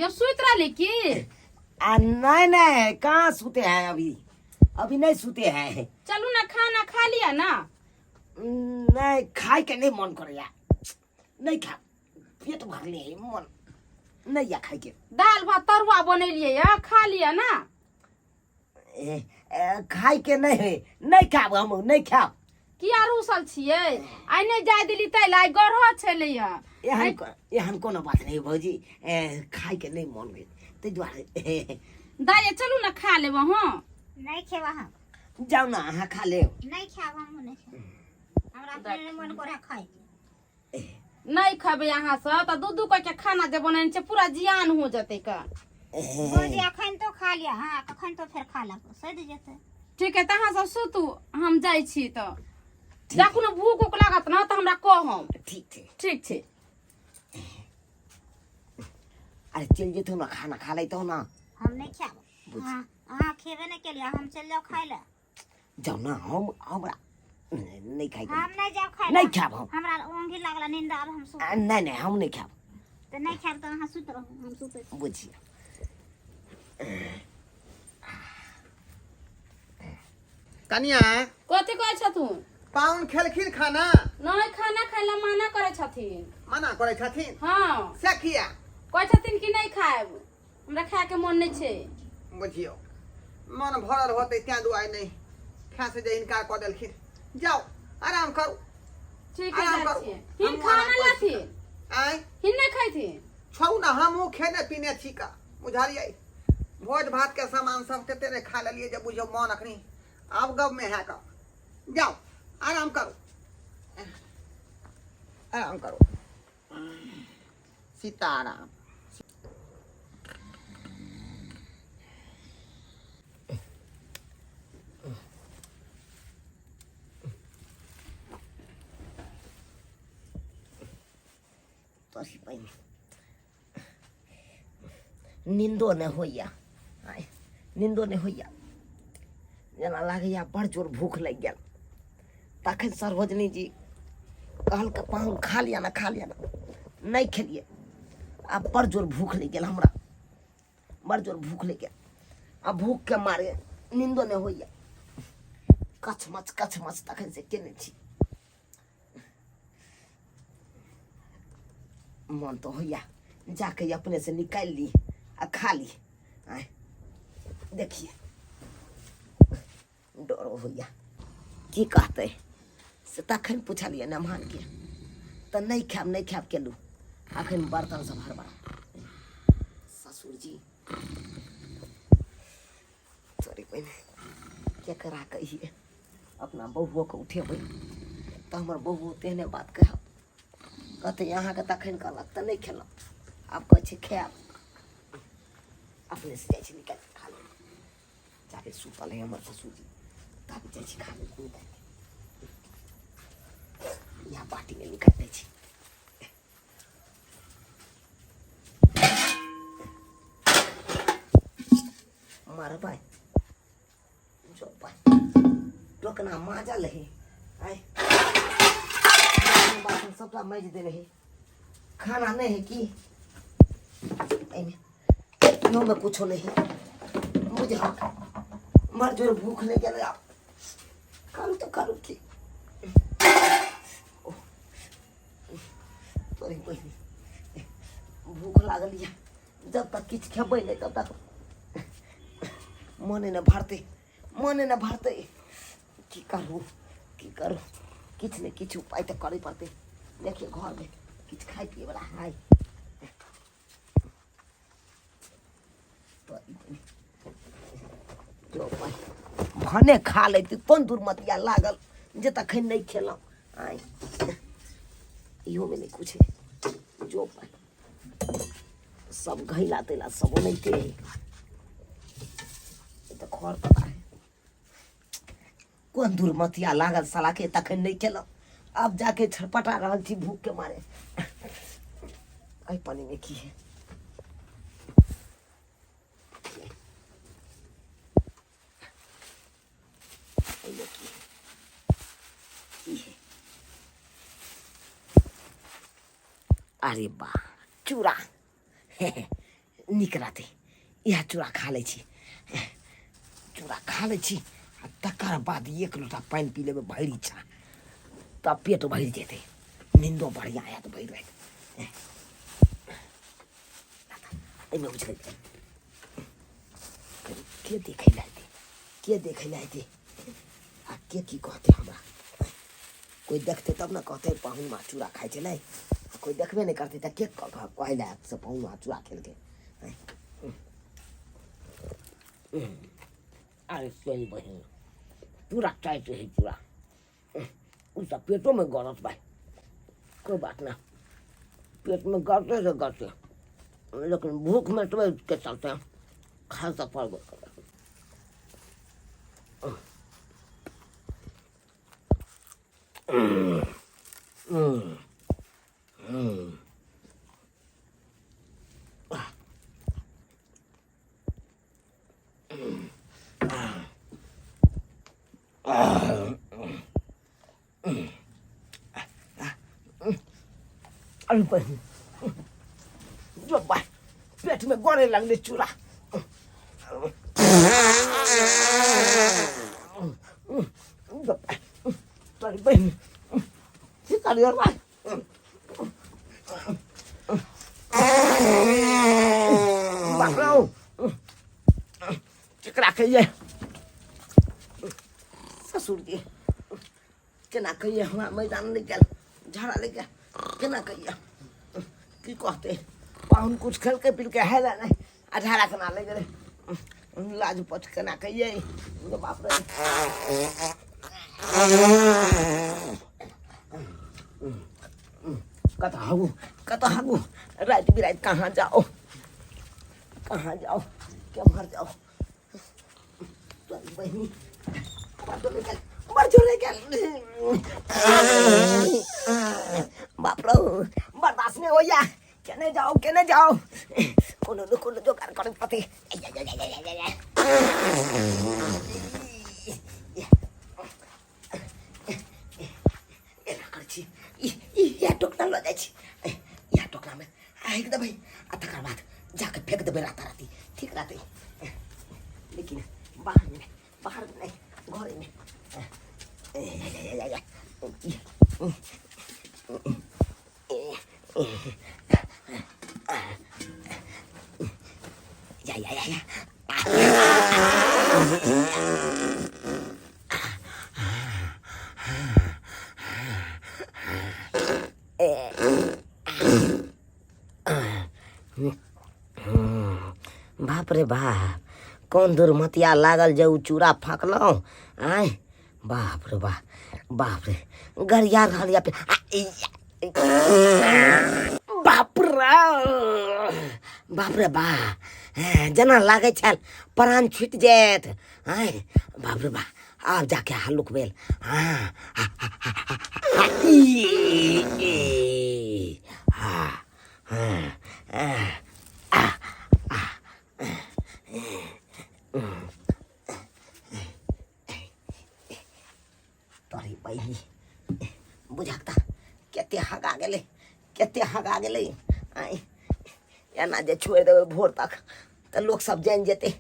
यौ सुति रहली की? आ नहीं नहीं, कहाँ सूते हैं अभी, अभी नहीं सूते हैं। चलू ना खाना खा लिया ना। नहीं, खाए के नहीं मन करे, नहीं खा, पेट भरले है, मन नहीं या खाए के। दाल भात तरुआ बनेलिए या, खा लिया ना। ए, ए, खाए के नहीं है, नहीं खाब हम, नहीं खाब। किया रूसल छियै? आइ नहि जाय देली तै ला, आइ गरह छलै या। एहन कोनो बात नहीं भौजी, ए, खाए के नहीं मन भेल ताहि दुआरे। दाइ चलू ना खा लेब अहाँ। नहीं खेब अहाँ। जाउ ना अहाँ खा लेब। नहीं खाब हम, नहीं खाब, हमरा अपने नहीं मन करे खाए के। नहीं खेबै अहाँ सब तऽ दू दू के खाना जे बनेने छै पूरा जियान हो जेतै का। भौजी अखन तो खा लिया, हाँ कखन तो फेर खा लेब, सधि जेतै। ठीक है तऽ अहाँ सब सुतू, हम जाइ छी। तऽ जखन भूख उख लागत ना तऽ हमरा कहब। ठीक छै। ठीक छै। अरे चलि जेतौ ना, खाना खा लेतौ ना। हम नहीं खाब, अहाँ खेबे नहीं केलिए, हम चलि जाउ खाय लए। जाउ ना, हम हमरा नहीं खाइ के। हम नहीं जाब खाय नहीं खाब हम। हमरा ओंघी लागल, नींद आब, हम सुत। नहीं नहीं, हम नहीं खाब। तऽ नहीं खाब तऽ अहाँ सुति रहू, हम सुतै छी। बुझियौ। कनिया। कथी कहै छथुन? पाहुन खेलखिन खाना? नहीं, खाना खाय ला मना करै छथिन। मना करै छथिन? हाँ। से किया? कहै छथिन कि नहीं खायब, हमरा खाय के मन नहीं छै। बुझियौ मन भरल होतै तें दुआरे नहि खाय से जे इनकार कऽ देलखिन। जाउ आराम करू। ठीक है, आराम जाइ करू। छियै। हिन हमहूँ खाना आराम करै छी। लेथिन? आँय? हिन नहि खैथिन? छोड़ू ने, हमहूँ खेने पीने छी का, बुझलियै? भोज भात के सामान सब तते ने खा लेलियै जे बुझियौ मन अखनी आब गब में है का। जाओ आराम करो, आराम करो। सीताराम। तोरी बहिन, नींदो नहि होइए आइ, नींदो नहि होइए, जेना लागैए बड़ जोर भूख लागि गेल। तखन सरोजनी जी कहलकै पाहुन खा लिअ ने, खा लिअ ने, नहि खेलियै। आब बड़ जोर भूख लागि गेल हमरा, बड़ जोर भूख लागि गेल। आ भूखके मारे नींदो नहि होइए, कछमछ कछमछ तखन से केने छी। मन तो होइया जाके अपने से निकालि ली आ खा ली। आय देखिए डरो होइया, की कहतै से तखन पुछलियै नमहानके तऽ नहि खायब नहि खायब केलहुँ। अखन बर्तन सब हड़बड़ा ससुरजी सॉरी बहिन, केकरा कहिए? अपना बौओके उठेबै तऽ हमर बौओ तेहने बात कहब, कहतै अहाँके तखन कहलक तऽ नहि खेलहुँ, आब कहै छै खायब। अपनेसँ जाइ छी निकालि कऽ खा लेबै। जाबे सुतल है हमर ससुरजी ताबे जाइ छी खा लेबै निकालि कऽ। इएह बाटीमे निकालि दै छी। मारबै जो टोकना माजल है, आय बासन सबटा माजि देने है। खाना नहीं है की? एहिमे इहोमे कुछो नहीं है। बुझल बड़ जोर भूख लागि गेल, आब करू तऽ करू की? तोरी बहिन, भूख लागल यऽ, जब तक किछु खेबै नहि तब तक मने नहि भरतै, मने नहि भरतै। की करू की करू? किछु ने किछु उपाय तऽ करय पड़तै। देखियौ घरमे किछु खाइ पियैवला है? जो उपाय भने खा लैती, कोन दुर्मतिया लागल जे तखन नहि खेलहुँ। आँय, इहोमे नहि किछु है। जो उपाय सब घैला तैला सब ओनाहिते है। ई तऽ खर पता है कोन दुर्मतिया लागल साला के, तखन नहि खेलहुँ, आब जाके छटपटा रहल छी भूख के मारे। एहि पानी में की है? एहिमे की है? की है? अरे बा, चूड़ा। नीक रहतै। इएह चूड़ा खा लै छी, चूड़ा खा लै छी आ तकर बाद एक लोटा पानि पी लेबै भरि इच्छा, तब पेट भरि जेतै, नींदो बढ़िआँ आयत भरि राति। एहिमे उछलै के देखै लए अयतै, के देखै लए अयतै आ के की कहतै हमरा? कोइ देखतै तब ने कहतै पाहुन माछ चूड़ा खाइ छलै। आ कोइ देखबे नहि करतै तऽ के कहै लए आयत से पाहुन माछ चूड़ा खेलकै? अरे तोरी बहिन, पूरा टाइट रहै पूरा, ओ तऽ पेटोमे गड़त भाइ। कोइ बात नहि, पेटमे गड़तै से गड़तै, लेकिन भूख मिटबैके चलते खाइ तऽ पड़बे करत। अरे बहिन, जो बा पेट में गड़े लगले चूड़ा। तोरी बहिन, की करियो भाई? बाप रे, केकरा कहिए? ससुर जी केना कहिए? हमरा मैदान नहि गेल, झाड़ा लागि गेल, केना कहिए? की कहतै? पाहुन कुछ खेलकै पिलकै है नहि आ झाड़ा केना लागि गेलै? लाज पछ केना कहिए? बाप रे, कतऽ हागू, कतऽ हागू? राति बिराति कहाँ जाओ, कहाँ जाओ, केम्हर जाओ? तोरी बहिनी, बड़ जोर लागि गेल, बड़ जोर लागि गेल। बाप रे, बर्दाश्त नहि होइया। केने जाओ, केने जाओ? कोनो ने कोनो जोगाड़ करे पड़तै। एना करै छी, ई ई इएह टोकना लऽ जाइ छी, इएह टोकनामे हाकि देबै आ तकर बाद जाके फेंक देबै राताराती, ठीक रहतै। लेकिन बाहरमे नहि, बाहरमे नहि, घरेमे। या या या या। बाप रे बाप, कोन दुर्मतिया लागल जे उ चूड़ा फाँकलहुँ? आँय, बाप रे बाप, बाप रे, गरिया रहल या? बाप रे बाप रे बा, जेना लागै छल प्राण छुटि जायत। आँय, बाप रे बा, आब जाके हल्लुक भेल। हँ हँ तोरी बहिनी, बुझक तऽ कते हगा गेलै, कते हगा गेलै। आँय, एना जे छोड़ि देबै भोर तक तऽ लोकसब जानि जेतै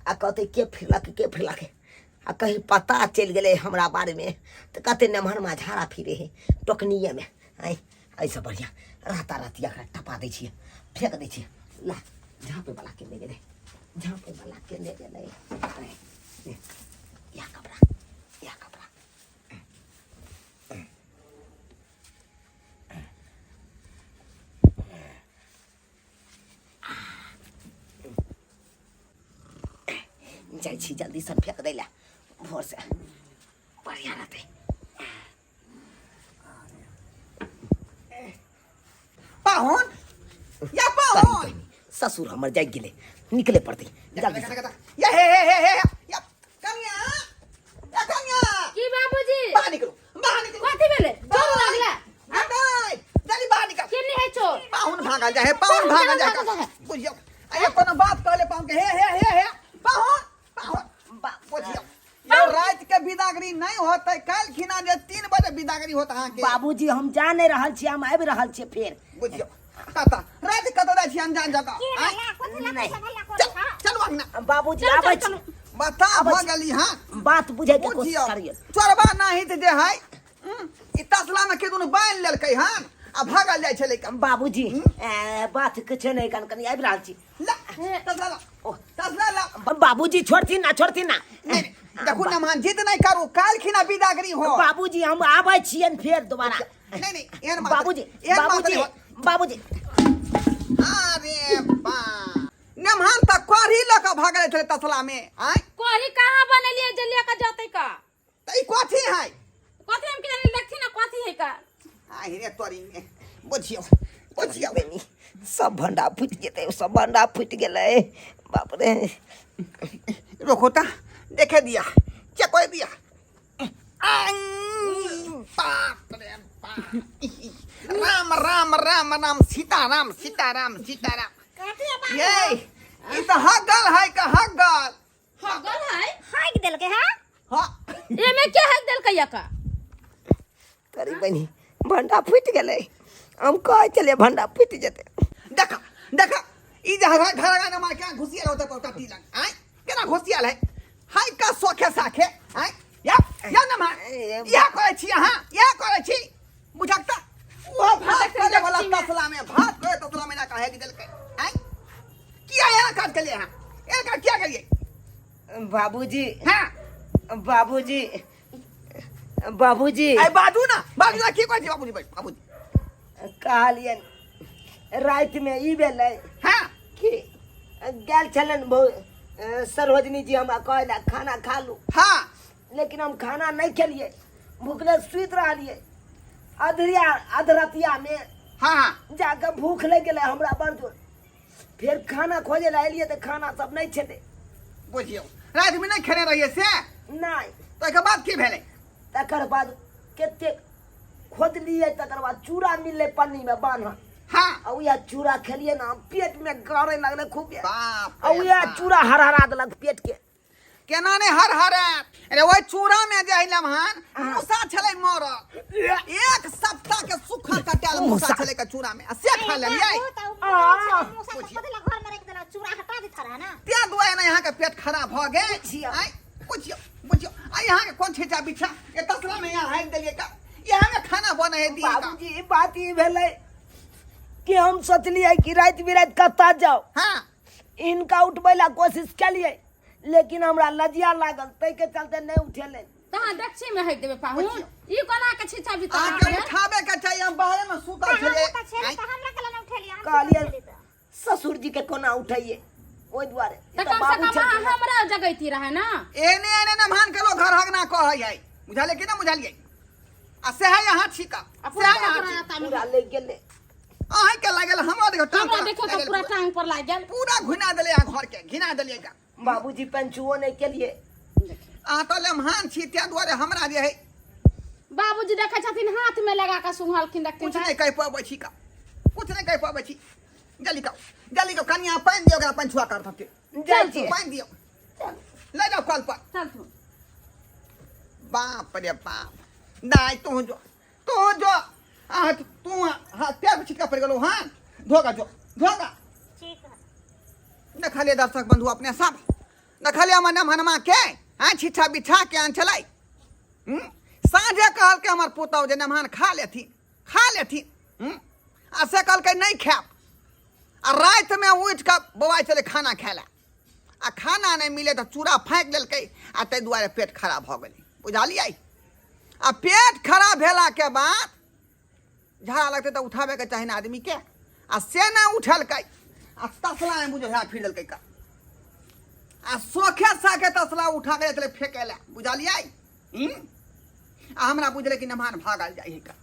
आ कहतै के फिरलक, के फिरलक? आ कहीं पता चलि गेलै हमरा बारेमे तऽ कहतै नमहरमा झाड़ा फिरे है टोकनिएमे। आँय, एहिसँ बढ़िआँ राताराती एकरा टपा दै छियै, फेक दै छियै। ला, झाँपैवला के नहि गेलै, झाँपैवला के नहि गेलै? आँय, इएह कपड़ा, इएह कपड़ा। जाइ छी जल्दीसँ फेक दै लए, भोरसँ बढ़िआँ रहतै। पाहुन या पाहुन, ससुर हमर जागि गेलै, निकले पड़तै जल्दी से। या हे हे हे हे, या कनिया, या कनिया। की बाबूजी? बाहर निकलो, बाहर निकलो। कथी भेलै? चोर लागला? नहीं, जल्दी बाहर निकल। के नहीं है चोर? पाहुन भागल जाए, पाहुन भागल जाए। बुझियौ, आ कोनो बात कहले पाहुन के, हे हे हे हे, पाहुन, पाहुन, बुझियौ यौ, राति के बिदागरी नहीं होतै, काल्हि खिना जे 3 बजे बिदागरी होत अहाँके। बाबूजी, हम जा नहि रहल छी, हम आबि रहल छी फेर। बुझियौ, कतऽ राति कतऽ जाइ छी अनजान जगह की आँय? भेला कथी लए नहि। पैसा भेला चल करै छह चलू अंगना बाबूजी आबै छी। बता आबै भऽ छी। गेली हँ बात बुझै के कोशिश बुझियौ करियौ। चोरबा नाही तऽ जे है ई तसला मे के दुनू बान्हि लेलकै हन आ भागल जाइ छलै कम बाबूजी बात किछु नहि, कन कनी आबि रहल छी। ला तसला ला। ओ। तसला ला। बाबूजी छोड़थिन ना, छोड़थिन ना। नहीं, नहीं, देखू ना मान जिद नहीं करू, काल खिना बिदागरी हो। बाबूजी हम आबै छियनि फेर दोबारा। नहीं नहीं, एहन बात बाबूजी, एहन बात बाबूजी, नहीं हो। बाबूजी। अरे बा नमहान तऽ कढ़ी लऽ कऽ भागल छलै तसला में। आँय कोरी कहाँ बनेलिए जे लेके जतै का? तऽ ई कथी है? कथी हम के देखथि ना कथी है का? आहि रे तोरी में बुझियौ बुझियौ। बनी सब भंडा फूटि जेतै, सब भंडा फूटि गेलै, बाप रे। रोको तऽ देखे दिया, चेक कर दिया। आंग, बाप रे बाप, राम राम राम राम सीता राम सीता राम सीता राम। कथी है बाबू? ये ई तऽ हगल है का हगल? हगल है। हाइक देलकै हँ? हाँ। एमे के हक देलकै या का? तोरी बनी भंडा फूटि गेलै, हम कहै छलियै भंडा फूटि जेतै। देखा देखा ई जे घर घर गाना मार के घुसियल होता पौटा टी लग। आय केना घुसियल है हाय का सोखे साखे। आय या या ना मार या करै छी अहाँ, या करै छी बुझक त ओ भात करे वाला तसला में भात करे तसला में ना कहे कि देलकै। आय किया एना काज केलियै अहाँ, एना काज किया केलियै? बाबूजी। हाँ। बाबूजी, बाबूजी। आय बाजू ना, बाजू ना, की कहै छी बाबूजी? बाबूजी कहलियनि रातिमे ई भेलै हाँ कि गेल छलनि सरोजनी जी हमरा कहै लए खाना खा लू। हाँ। लेकिन हम खाना नहि खेलियै, भूखले सुति रहलियै। अधरिया अधरतिया में हाँ हाँ जाके भूख लागि गेलै हमरा बड़ जोर। फेर खाना खोजे लए एलियै तऽ खाना सब नहि छलै। बुझियौ रातिमे नहि खेने रहियै से? नहि। तकर बाद की भेलै? तकर बाद कतेक खोजलियै, तकर बाद चूड़ा मिललै पन्नीमे बान्हल। हाँ। आ उएह चूड़ा खेलियै ने, पेटमे गड़े लगलै खूब। बाप आ रे उएह बाप। चूड़ा हरहरा देलक पेट के। केना ने हर हरात अरे ओहि चूड़ा में जे लम्हान मूसा छलै मरल, एक सप्ताह के सूखा कटायल मूसा मूसा। छलै के चूड़ा में, आ से खा लेलियै। मूसा तऽ कथी लए घर में राखि देलक, चूड़ा हटा देत रहे ना। तें दुआरे ने यहाँ के पेट खराब भऽ गेल। बुझियौ। आँय, बुझियौ बुझियौ, आ यहाँ के कोन छेचा बिछा ये तसला में यहाँ हाकि देलियै का, यहाँ में खाना बनै है दी का। बाबूजी ई बात ई भेलै कि हम सोचलियै कि राति बिराति कतऽ जाउ। हाँ। इनका उठबै ला कोशिश केलियै, लेकिन हमरा लज्जा लागल, ताहिके चलते नहि उठेलै। तहाँ देखছি में हक देबे पाहुन, ई कोना के छिछा बिता अहाँके उठाबे के चाहिए, हम बाहरे में सुतल छलियै। तऽ छलै तऽ हमरा केला नहि उठेलियै? हम कहलियै सुतल छलियै तऽ। ससुर जी के कोना उठैयै, ओहि दुआरे। ई तऽ तऽ कम से बाबू कम अहाँ छलखिन। हमरा जगैती रहे ना। एने एने नमहान के लोग घर हगना कहै है, बुझलियै कि ना बुझलियै? आ सएह यहाँ छिका, आ पूरा सएह यहाँ पूरा छी। पूरा लागि गेलै। अहीं के लागल, हमरा देखो टांग हमरा पर देखो तऽ लागल। पूरा टांग पर लागि गेल, पूरा घुना देलियै अहाँ घर के, घिना देलियै का। बाबूजी पंचुओ नहि केलियै। अहाँ तऽ लम्हान छी, तें दुआरे हमरा जे है। बाबूजी देखै छथिन हाथ में लगा कऽ सुंघलखिन देखथिन। कुछ नहि कहि पबै छी का, कुछ नहि कहि पबै छी। जल्दी कहू जल्दी कहू, कनिया पानि दियौ ओकरा, पंचुआ कर थके। जाइ छी। पानि दियौ, ले जाओ कल पर। चल तू। बाप रे बाप, दाइ तू जो तू जो आ तू हाथ पैर पर छिटका पड़ गेलो। हाँ धोगा जो धोगा। ठीक है। देखलिए दर्शक बंधु अपने सब, देखलिए हमर नमहनमा के हाँ छिछा बिछा के आन छलै। साँझे कहलकै हमर पुतहु जे नमहन खा लेथिन खा लेथिन। आ से कहलकै नहि खायब। आ रातिमे उठि कऽ बौआइ छलै खाना खाय लए, आ खाना नहि मिले तऽ चूड़ा फाँकि देलकै, आ ताहि दुआरे पेट खराब भऽ गेलै, बुझलियै? आ पेट खराब भेलाके बाद झाड़ा लगतै तऽ उठाबैके चाही ने आदमीके, आ से नहि उठेलकै, आ तसलामे बुझो झाड़ा फिर देलकै का, आ सोखे साखे तसला उठा के जाइ छलै फेकै लए, बुझलियै? आ हमरा बुझलै कि नमहान भागल जाइ है का।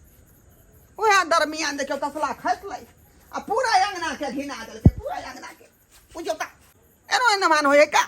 उएह दरमियान देखियौ तसला खसलै आ पूरा अंगना के घिना देलकै, पूरा अंगना के, बुझियौ तऽ एनो नमहान होइ है का।